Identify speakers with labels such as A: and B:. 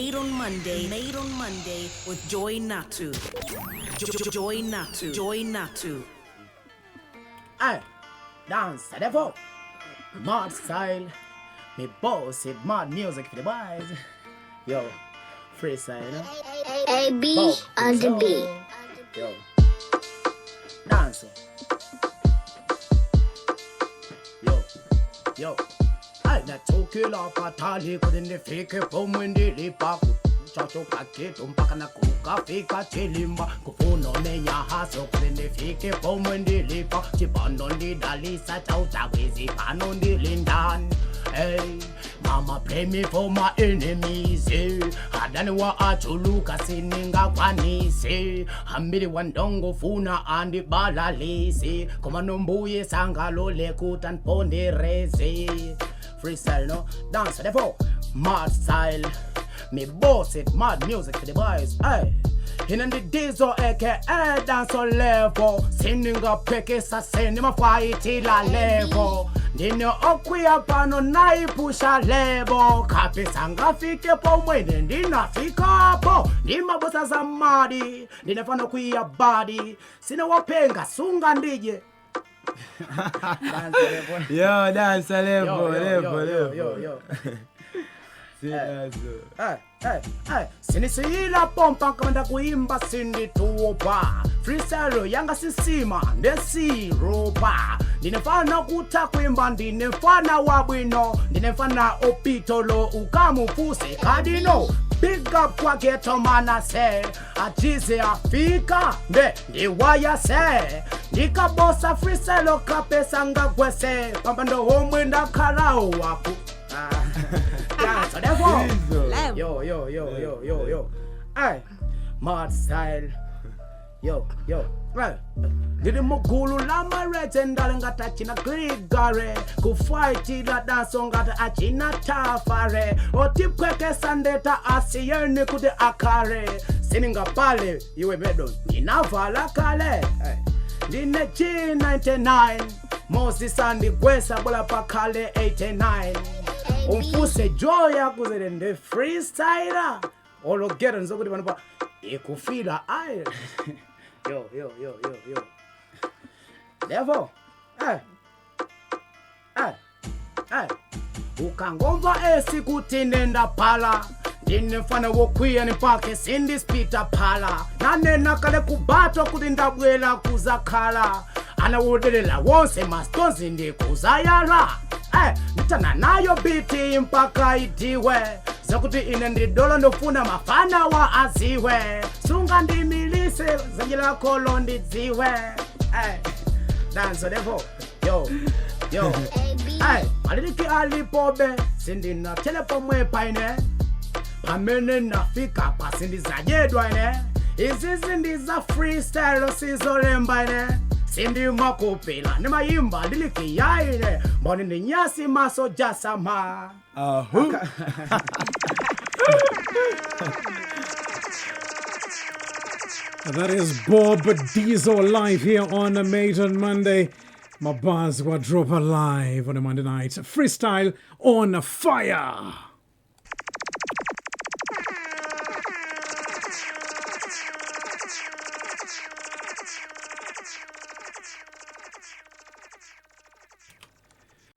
A: Made on Monday, Made on Monday with Joy Natu. Joy Natu. Joy Natu.
B: Hey, dance, level. Mad style. Me boss it, mad music for the boys. Yo, freestyle, you know?
C: A B
B: Bob
C: on the beat.
B: Yo. Dance. Yo, yo. Anachokela patali kuti ndifike pomwe ndili paku chacho kaketo mpaka nakukafika chilimba kufuna menya haso kuti ndifike pomwe ndilipa chipano ndidalisa chauchakwezi pano ndilindani. Hey, mama pray me for my enemies. Eh. Adani wa achuluka siningakwanise. Ambiri wandongo funa andibalalise. Koma nombuye sangalole kuti andipondereze. Freestyle no dance therefore mad style. Me boss it mad music for the boys. Hey. In the diesel aka dance level. Siningapekesa sinimafaitila level. Ndine okwiya pano naipusha lebo kapisa ngafike pomwene ndinafikapo ndimabosa za madi ndinefana kwiya badi sinawapenga sunga ndije. Dance level.
D: Yo, dance level,
B: Yo, yo,
D: level,
B: yo,
D: level.
B: yo, yo.
D: Serious.
B: Hey, hey, hey. Sinisiyila pompa kamanda kuimba sinditupa freestyle yanga sisima ndesiropa ndinefana kutha kuimba ndinefana wabwino ndinefana opitolo ukamufuse kadino big up kwa ghetto manase ajize afika nde ndiwayase ndikabosa freestyle kapesa ngagwese pambando homwe ndakhalawo waku. Dance, therefore.
D: Diesel.
B: Yo, yo, yo, yo, yo, yo. Ay, mad style. Yo, yo. Hey. Ndiri mugulu la marete ndale ngati achina Grigore kufaitila danso ngati achina Tafare otipwekesa ndeta asiyeni kuti akhale siningapale iwe bedo ndinavala kale. Hey. Ndine G99 Moses andigwesa bola pakhale 89 umfuse joy yakuzere ndi freestyler ologera nizokuti panopa ikufila ayi. Yo, yo, yo, yo, yo, level. Eh, eh, eh. Ukangomva esi kuti nendaphala ndine mfana wokwiya nipake sindispita phala nanena kale kubatwa kuti ndabwela kuzakhala anawodelela wonse mastonzi ndikuzayala. Eh, nditana nayo biti mpaka idiwe zakuti ine ndidolo ndofuna mafana wa aziwe sunga ndimilise zanjilakolo ndidziwe. Eh, danso levo. Yo, yo. Ay, maliliki alipobe sindinathele pomwe paine pamene nafika pasindizanyedwa ine izizi ndiza freestyle sizolemba ine sindimakupila ndimayimba ndilikiya ine mboni ndinyasi maso jasama.
D: Ahu.
E: That is Bob Diesel live here on Made on Monday. My bars were drop alive on a Monday night. Freestyle on fire.